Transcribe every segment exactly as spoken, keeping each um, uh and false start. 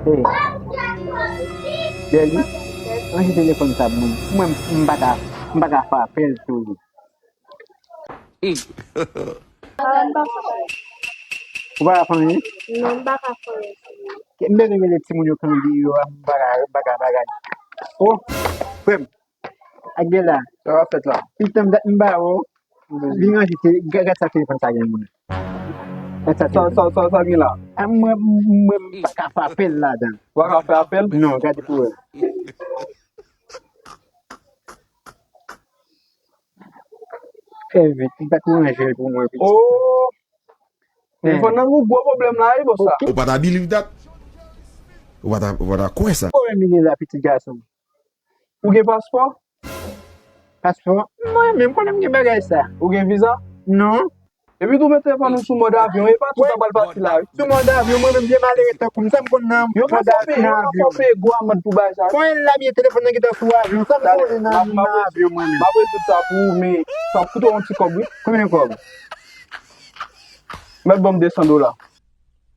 Hey. Bèli, ranje telefòn sa pou mwen. Mwen, m pa ka, m pa ka fè apèl sou li. Ou pa ka fè anyen? Non, m pa ka fè anyen. M bezwen rele timoun yo k andeyo a, m pa ka, m pa ka bagay. Oh, frè m, ak de la. Sa w ap fèt la? Pitan m dat m ba ou. Li ranje te, gad sa telefòn sa gen moun. Gad sa telefòn. Sa, sa, sa gen la? A mwen, mwen, m pa ka fè apèl ladan. Ou pa ka fè apèl? Non, gade pou wè. Fè vit, m pa t ranje l pou mwen, pitit. Oh! Telefòn nan gen gwo pwoblèm la, wi, bòs la. Ou pa ta believe that? Ou pa ta, ou pa ta kwè sa? Ou menm li la, pitit gason. Ou gen paspò? Paspò? Mwen menm konnen m gen bagay sa. Ou gen viza? Non. Epi tou met telefòn ou sou mòd avyon, e pa tout sa pral pati la, wi. Sou mòd avyon, mwen menm vye malere tankou m, sa m konn nan mòd avyon, nan avyon. Yo fè peye gwo amann pou bagay sa. Konyen la byen telefòn nan gentan sou avyon, sa m konnen nan avyon mwen menm. M ap rezoud sa pou ou, men sa ap koute w yon ti kòb, wi. Konbyen kòb? Mèt ban m de san dola.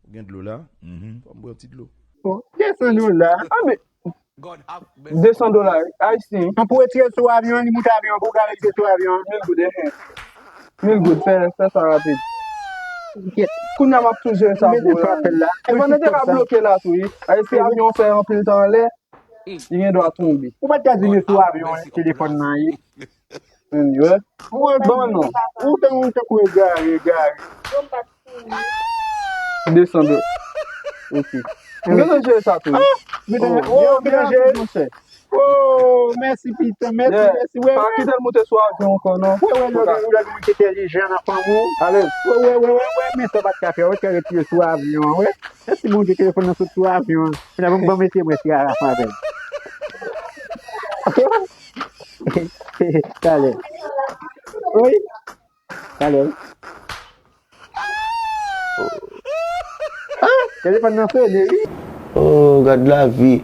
Ou gen dlo la? Mhm. Fò m bwè yon ti dlo. Oh, de san dola. Ah, men, de san dola ayisyen. An pou retire sou avyon an, li moute avyon an, pou w ka retire sou avyon an. Mil goud, eh. Mil goud, fè, fè sa rapid. Kèt. Kounye a m ap tou jere sa pou ou la. Telefòn nan te ka bloke la tou, wi. Ayisyen, avyon fè anpil tan anlè, li gen dwa tonbe. Ou pa t ka di m sou avyon an telefòn nan ye. Anyway. Bon, non. Ou tankou, ou tankou egare, egare. De san dola. Ok. M gentan jere sa tou. Ah, m gentan jere. Oh, m gentan jere. Oh, mèsi, pitan. Mèsi, mèsi. Wè, pa kite l moute sou avyon ankò, non. Wè, wè, lè ou gen, lè ou gen moun ki entèlijan nan fanmi w. Alèz. Wè, wè, wè, wè, wè, men sa w pa t ka fè. Wè, te retire sou avyon an, wè. Mèsi, Bondye, telefòn nan sot sou avyon an. Kounya, ban m, ban m eseye mwen si Arafat avè l. Talè. Wi. Talè. Ah, telefòn nan sone, wi. Oh, gad lavi.